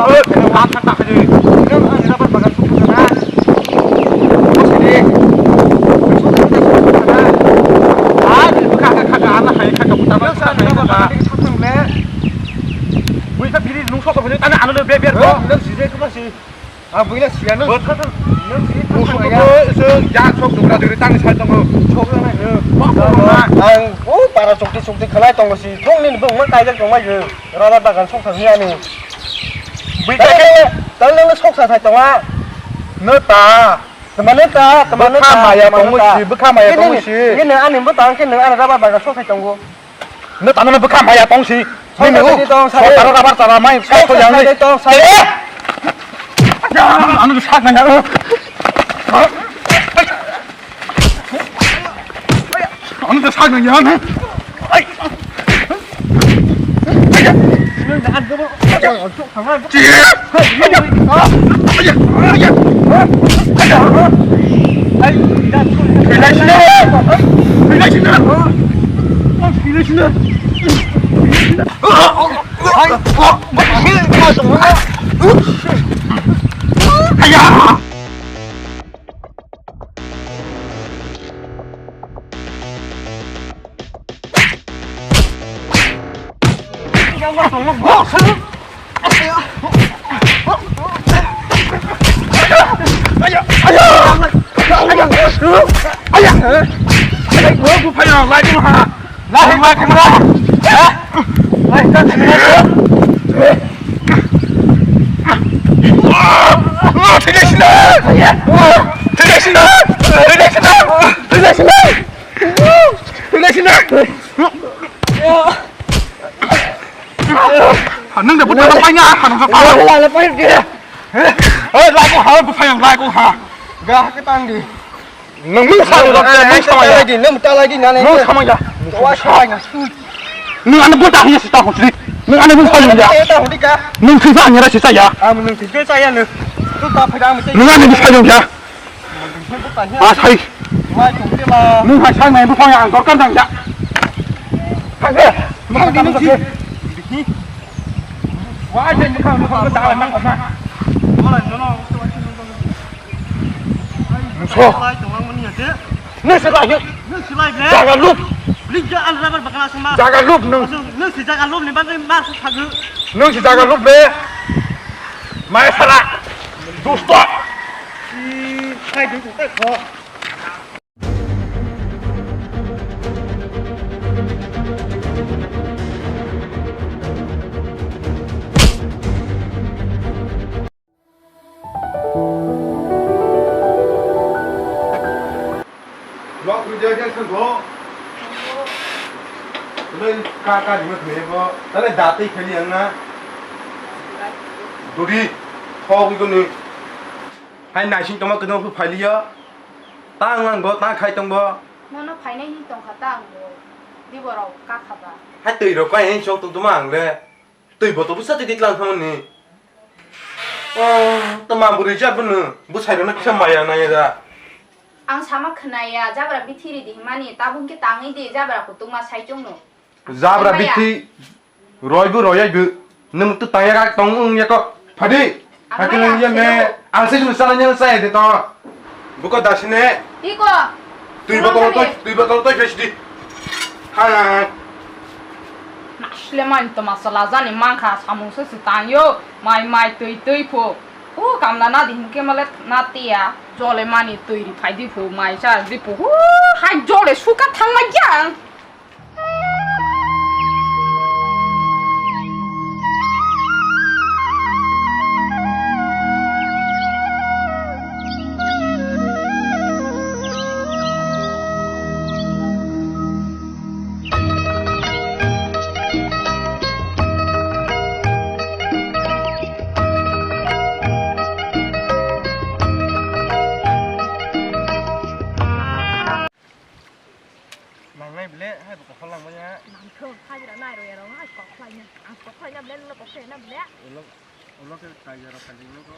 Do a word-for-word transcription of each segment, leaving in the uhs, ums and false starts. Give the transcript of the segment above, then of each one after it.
Ang thang thang khaidi. Nang ang rubber bagan song thang na. Sini. Song thang na, song thang na. Ah, ni bwkha kha kha kha, ang hai kha kha buta. Nang sa rubber bagan song thang le. Bui sa biri nung sok sok ni tana anu le be be ko. Nang si je ko si. Ah, bui na si anu. Bwkha kha. Nang si thang thang ya. Nung sok sok sok dukra dukri tang sai tongo. Sok na. Ang o para sok sok khalai tongo si. Thong ni bung ma kai jak tong mai. Rubber bagan song thang ni anu. Bui tang le, tang le sok sa sai tonga. No ta. Tama no ta, tama no ta. Bwkha maya tongwi si, bwkha maya tongwi si. Ini ani bwtang khe nang ani rubber bagan sok sai tongo. No ta no bwkha maya tong si. Sok sai tong sa. Tara rubber tara mai sok sai tong sa. Eh! Ano sak nang. Ano ta sak nang ya. Ai. Nung de buta paina, hanung sa pa. Oi, lai ko ha, bu phayang lai ko ha. Ga ha ke tang di. Nung mung sa, nung sa, nung sa ya. Nung ta lai di, nung ta lai di, nani. Nung sa ma ya. Wa sa ya. Nung ane buta hanya sita ko sri. Nung ane bu phayang ya. Ta hudi ka. Nung sita hanya sita ya. Am nung sita sa ya nung. Tu ta phayang. Nung ane bu phayang ya. Asai. Nung hai sang nai buphang ang dorkar nang ja. Thang de. Thang de nung si. Wah, je buphang buphang da nang na. Muso. Nung se lai. Nung se lai. Jaga lup. Lija an rabar bakla sama. Jaga lup nung. Nung si jaga lup ni bagwi ma su thagu. Nung si jaga lup be. Mai sara. Dusto. Hai dui kok kok. Nok video khe sengkho. Tei ka ka dima thwebo. Tale datwi kheli ang na. Duri. Thok wi koni. Hai naising tongma kwdwng phu phailiya. Ta wng ang bo, ta khai tong bo. Nono phainai hin tong kha ta ang bo. Di borok ka kha ba. Hai twi rok kai hin chok tong tuma ang le. Twi botol bwsa twi di tlang thamani. Oh, tama bwrwi ja bwno. Bwsai rok no kisa maya naya da. Ang sama khwnaya jabra bithiri di himani. Tabuk khe tangwi di jabra kutung ma sai chong no. Jabra bithi roi bu roi ai bu. Nwng tu tang ya tong wng ya ko. Phadi. Hakhe nwng ya me. Ang se jun sana nyang sai de to. Buko dasine. Iko. Twi botol to, twi botol to phesi di. Ha. Nasle man to masala jani mankha samung se se tang yo. Mai mai twi twi pho. Hu kamla na di hinke male na tiya. Jole mani twi ri phai di pho mai cha di pho. Hu hai jole suka thang ma yang. Nangnai bile, hai bo kophol langmani ha. Nangkho, hajira nai roi rong, hai kok khlai na. Ang kok khlai na bile, lo kok khlai na bile. Ulo, ulo ke kaiya rok kali ulo ko.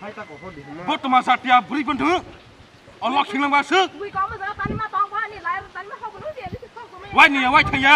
Hai ta kophol di huma. Bo toma satia bri pon thu. Olo khinglang ba suk. Bui kok mo jara tani ma tong ba ni lai tani ma hok no dia ni kok mo. Wai ni ya, wai thaya.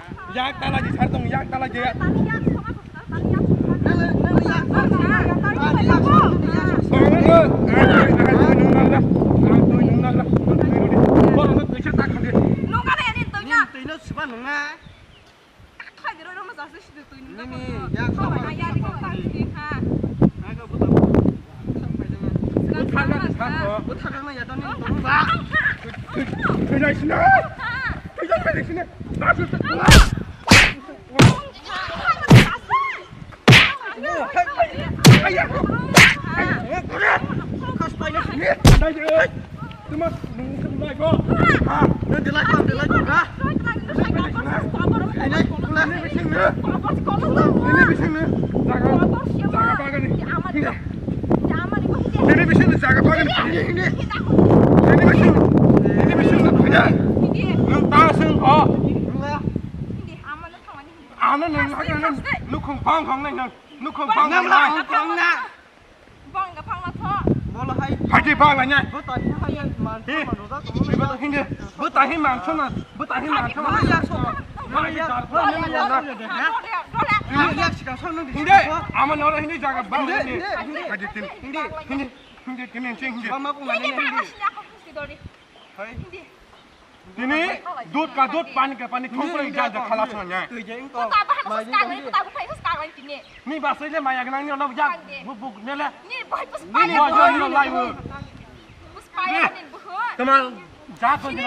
Yak tala di sar tong, yak tala di. Nini, yak sama. Naga buta. Buta na ya toni tong ba. Thwi, thwi, thwi lai sini. Thwi lai sini. Tuma, nung kung lai ko. Ha, nung de lai ko, de lai ko, ha. Ini, ini, ini bising ni. Jaga, jaga bagan ni. Ini. Ini bising ni jaga bagan ni. Ini, ini. Ini bising. Ini bising ni. Nung ta sung, oh. Ano nung lagi nung. Nung kung pang kung nung. Nung kung pang kung nung. Bang ga phang la tho. Bolo hai. Hai di bang la nya. Bo ta hi hai man. Hi. Bo ta hindi. Bo ta hi man sona. Bo ta hi man sona. Bo ya so. Bo ya so. Bo ya so. Hindi. Ama nora hindi jaga bang la nya. Hindi. Hindi. Hindi. Hindi. Hindi. Hindi. Mama ko mane hindi. Hai. Tini dud ka dud, pani ka pani, thongkol ja ja khala song nya. Twi je ingko. Puta bahai ko skang lai, puta bahai ko skang lai tini. Ni ba sai le maya gnang ni ono jak. Buk buk ne le. Ni bahai ko spy. Ni wa jo ni lai bu. Spy ni bu. Tama ja ko ni.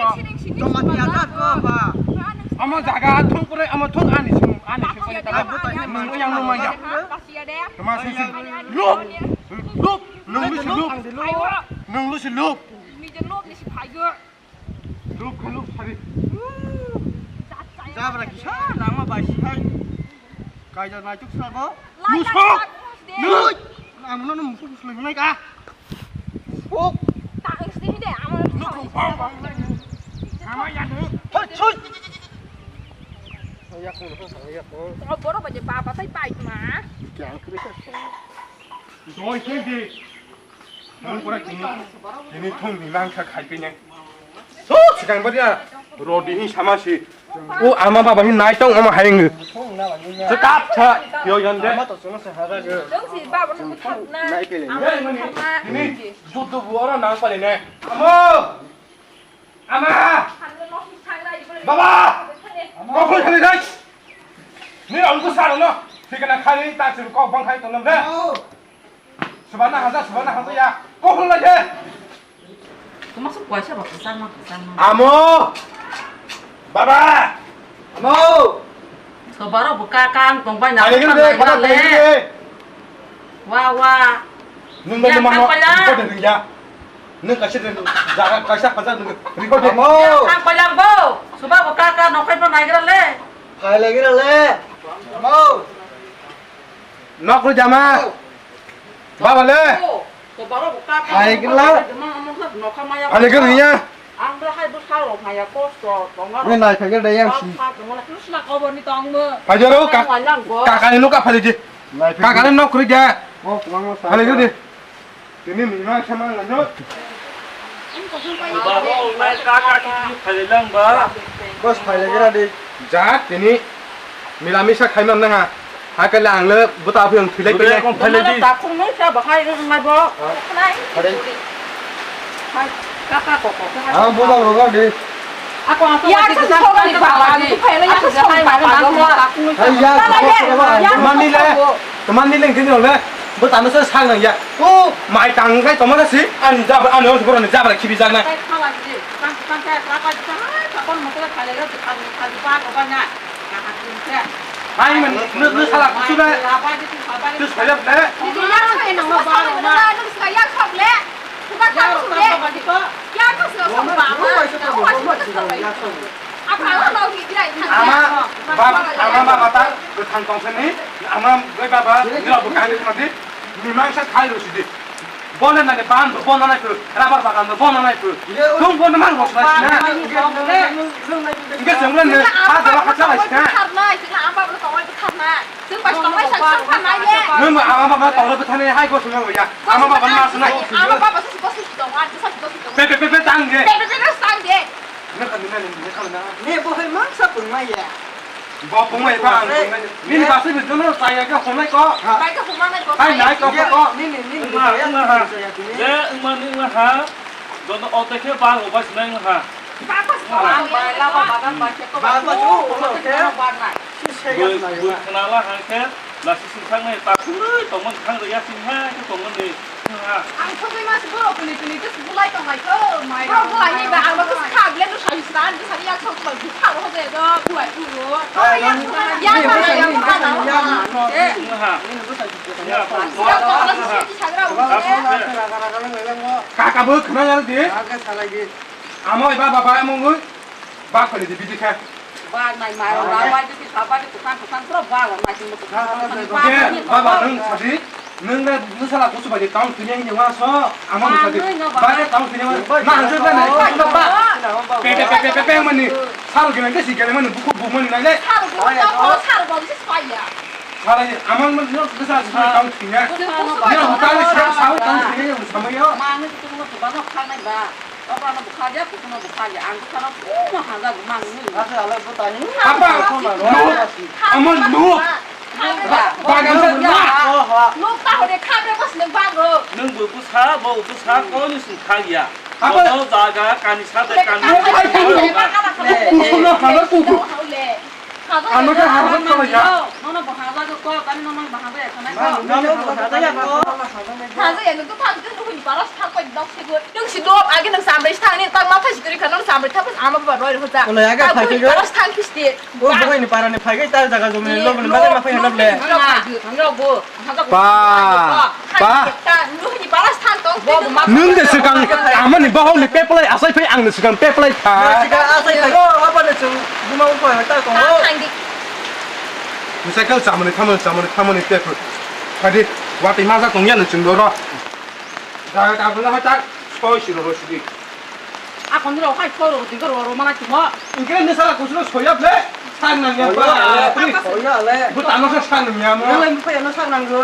Tama ni ja ko ba. Amo jaga thongkol, amo thong ani sing, ani sing pani ka. Yang no maya. Tama sing sing. Lup. Lup. Nung lu si lup. Nung lu si lup. Ni je lup ni si phai go. Lup kha lup sari. Jabra kisa nangma bai si hai. Kaija naituk sabo. Muso. Nui. Ang no muso muso nai ka. Bok. Ta ang sini de, ama. Nukung bang bang. Ama ya nu. Hoi chui. Ya ko ko ya ko. Ko boro baje baba tai pai ma. Kyang kri ka. Doi khe di. Nang pura tini, tini thung di nang kha khai pine. So, sikang badia. Rodi hi sama si. O ama baba hi nai tong ama hai ngi. Chakap cha. Yo yan de. Ama to solo se hara ge. Dong si baba no thap na. Nai pele. Ama thap na. Tini, jutu bu oro nang pale ne. Amo! Ama! Baba! Kokol khali dai! Ni ang ko sar no. Thikana khali ta chir kok bang khai tonam de. Subana haja, subana haja ya. Kokol lai de. Koma su kuaisa ba kusang ma kusang ma. Amo! Baba! Amo! Sobaro buka kang tong bai na. Ani gini de, kata le. Wa wa. Nung ba nung mano. Kang pala. Ko de ya. Nung kaisa de jaga kaisa kaisa nung record de. Amo. Kang pala bo. Soba buka ka nokai pa nai gira le. Phai le gira le. Amo. Nok ru jama. Baba le. Hai gila. Ani gini ya. Ang ro hai bwsa rok maya kosto tongo. Ni nai phai gila yang si. Pajaro ka. Kakani nuka phali di. Kakani nok ri ja. Oh, kuang sa. Phali di. Tini ni ma sama nganyo. Baba, o mai kaka kiki phali lang ba. Bos phali gira di. Ja, tini. Milamisa khaimam nang ha. Hakhe le ang le buta aphiyong thilai tongya. Kong phale di. Takhung noi sa bahai ngai bo. Khnai. Phale. Hai, kaka koko. Ang buta roga di. Ako ako. Ya sa sa kali ba ba di. Phale ya sa sa ba ba. Hai ya. Mandi le. Mandi le gini le. Buta no sa sang nang ya. O mai tang kai tomara si. An jab an os boroni jabra khibi jagna. Hai man, nung, nung sala kusu na. Tu saya na. Ama, bab, ama, baba ta, gotang tong sini, ama, bai baba, ni rok kahani khna di, ni mangsa khai ro sidi. Bono nai ban, bono nai tu, rabar bagan, bono nai tu. Tung bono mang bos nai sina. Nge jeng len ne, ha jala ha jala sina. Nung ba ama ma tong le bethani hai go sina ya. Ama baba ma sina. Be be be be tang de. Nung kan nung nung nung kan na. Ne bo hai mang sa pung ma ya. Bo pungmai ba ang pungmai. Nini basi bi jono saya ka homai ko. Bai ka homai ko. Hai nai ko ko. Nini nini saya saya tini. Je, wngma ni wngma ha. Jono o te khe ba o ba sinai wngma ha. Ba ko ba ba la ba ba ba ko ba ko ko ke. Bui bui khna la ha khe. Lasi sing thang nai ta khunui tong man khang ya sing ha khe tong man ni. Ang thogwi mas borok kwnwi kwnwi khe bulai tong lai kho, mai. Borok bulai ni ba ang ba khe kha ble no sai san khe sai yak sok bai bu kha ho de do buai bu. Ya ba ya ba na. Kaka bo khna ya di. Amo ba ba ba amo ngui. Ba khali di bidi kha. Ba nai mai ra ba di kha ba di tukang tukang pro ba la nai sing tukang. Baba nung sadi. Nung na nung sala kusu bai di taun tunyang ni wa so. Ama nung sadi. Ba di taun tunyang wa. Ma hanjo ba nai ba ba. Pe pe pe pe pe pe mani. Sal gele ke si gele mani buku bu mani nai le. Sal gele ta ko sal bo si spaya. Sala ni amang man nung sala kusu taun tunyang. Ni ho ta ni sa sa taun tunyang ni sama yo. Ma ni tu mo tu ba no khang nai ba. Baba no bukha ya, kukuno bukha ya, ang bukha no kuno haja gumang ni. Asa alai butani. Apa? Ama no. Bagan sa na. Nuk ta hore khabe bas nang bago. Nung bu busa, bo busa, ko ni sung kha ya. Apa? Bo jaga kani sa de kani. Kukuno hala kuku. Ano ke harap kala ya. Nono bo haja ko, kani nono bo haja ya, khanai ko. Nono bo haja ya ko. Haja ya, nung to thang, nung huni paras thang ko dok. Nung si dop agi nung samre si thang ni tang ma thai si kuri kha nung samre thang pas ama ba roi hoja. Ola ya ga phai ke. Paras thang kisti. O bukai ni para ni phai ke ta jaga jumi ni lobo ni ba ma phai na le. Nung nung bu. Ba. Ba. Nung ni paras thang tong. Nung de sikang ama ni bahol ni peplai asai phai ang ni sikang peplai kha. Sikang asai phai go apa ni sung buma upa ta tong. Thang di. Ni cycle chamani thamani chamani thamani peplai. Kadi wati maja tong ya ni sung doro. Jaga ta bula hata soi siro ro sidi. A kon ro hai soi ro di ro ro mana timo. Ingke ni sala kusno soya ble. Sang nang ya ba. Soya le. Bu tano sa sang nang ya mo. Nang le mu pa ya no sang nang go.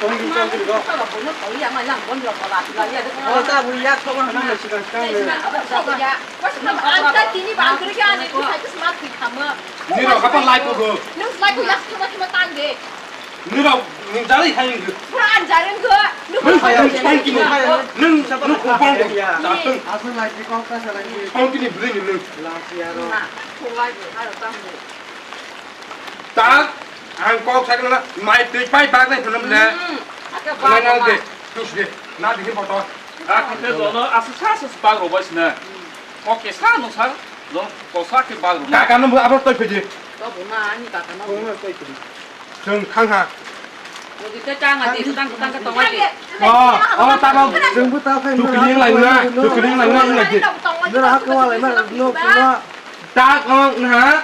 Tongwi di, tongwi di, go. Sabo buino tongwi ya, mai lang bon rok kola tila ya. O ta bui ya, thoma hwnwi le sikang sikang le. Sabo ya. Ang ta tini bang kiri ke ani tu sai ke sma twi khama. Ni rok apa lai ko go? Nung lai ko ya, thoma thoma tang de. Nirok, nung jari hai nung. Pura anjarin ko. Nung hai, nung hai kini. Nung, nung kupang ko. Asal lagi kau tak salah ni. Kau kini beli ni nung. Lagi ya ro. Na, kulai ko, ada tamu. Tak, ang kau sakit na, mai tui pai bag na hitam le. Hmm, agak bag na de, tus de, na di foto. Aku te jono, asu sa sa bag ro bai sini. Oke, sa no sa, jono kosa ke bag ro. Kaka no apa toi pedi. Kau bunga ani kaka no. Bunga toi pedi. Chwng thang ha. Nugui tei tang adi, kwtang kwtang khe tongwai di. Oh, oh, ta bang. Chwngbo ta khai. Chukling lai na, chukling lai na, wng lai di. Nora ha kwma lai ma, no, no. Tak, oh, na.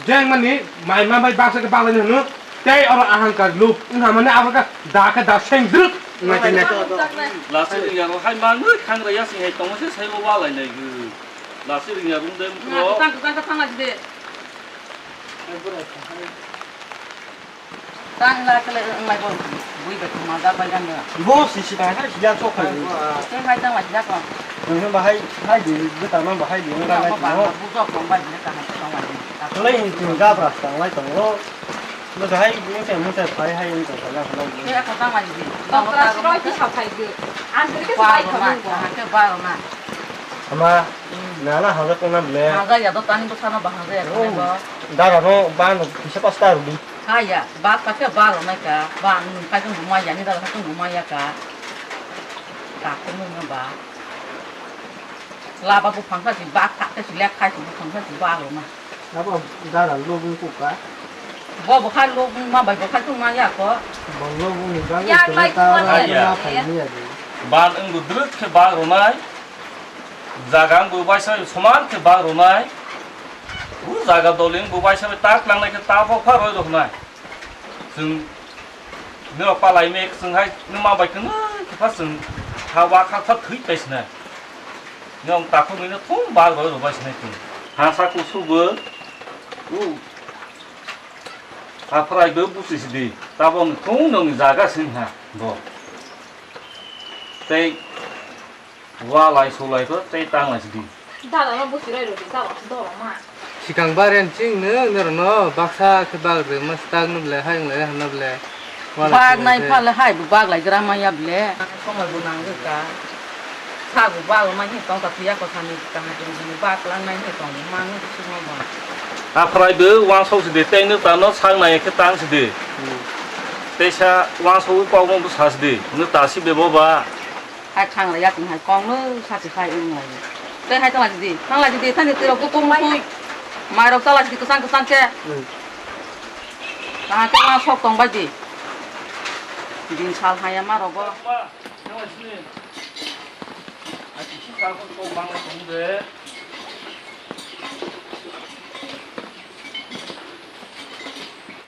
Jeng mani, mai ma bai baksa ke bak lai no. Tei oro ahang kar lup. Wng ha mani abo ka da ka da seng druk. Ngai, ngai. Lasi ring ya ro hai ma ngai khang ra ya sing hai tong se sai bo wa lai nai gu. Lasi ring ya rung de. Kwtang kwtang khe thang lai di. Tang la kele ngai bo bui bai thuma ga bai gan da. Bo si si bai hai siya chok khai. Tei hai tang la siya ko. Nang ba hai hai di, bu ta ma ba hai di, nang ba hai di. Bu jok tong bai ne ta hai tong bai. Lai hin tin ga bra tang lai tong lo. Mo hai mo te mo te phai hai in tong la. Tei ko tang bai di. Tong la si bai ti sa phai di. An ke bai ko ma. Ke ba ma. Ama, nana hangja tong na ble. Hangja ya do tani bwsano ba hangja ya tong bo. Dara no ba no kisa pasta rudi. Ha ya, ba ka ke ba ro nai ka, ba ang nung ka jung ma ya ni dara ka jung ma ya ka. Ka ko nung ba. La ba bu phang ka si ba ka ke si lek ka si bu phang ka si ba ro na. Abo dara lobung kuka. Bo bo khai lobung ma bai bo khai tong ma ya ko. Bo lobung ni bang ya, ko lai ta ko ra ma ya. Phai ni ya di. Ban wng bo drwk khe bag rwnai. Jaga wng bo baisa soman khe bag rwnai. U jaga doli wng bo baisa bai tak langnai khe ta bo pha roi rwnai. Chwng nirok palai me chwng hai nung ma bai kwnwi khe pha chwng ha wa kha kha thwi pai sinai. Nong takhuk nini thung bal roi rwbai sinai tong. Ha sa kusu bo. U. Aphrai bo busi sidi. Tabong thung nong jaga sing ha bo. Tei walai sulai ko tei tanglai sidi. Dada no busi roi rodi tabong doro ma. Sikang baren ching no norno baksa khe bag rwma stak no ble hai wng lai hwnna ble. Bag nai pha le hai bo bag lai gra ma ya ble. Somoi bo nang rwkha. Sa bo bag ma hi tong ta phiya ko sani kaham tong sini bag lang nai hi tong ma ngi suk ma bo. Aphrai bo wansok sidi tei no ta no sak nai khe tang sidi. Tei sa wansok kok no bo sa sidi. No ta si be bo ba. Hai khang raya tong hai kong no sati khai wng lai. Tei hai thang lai di, thang lai di, thani twi rok kung kung. Mai rok chala di kwchang kwchang khe. Hmm. Tang khe ma sok tong bai di. Din sal haya ma rogo.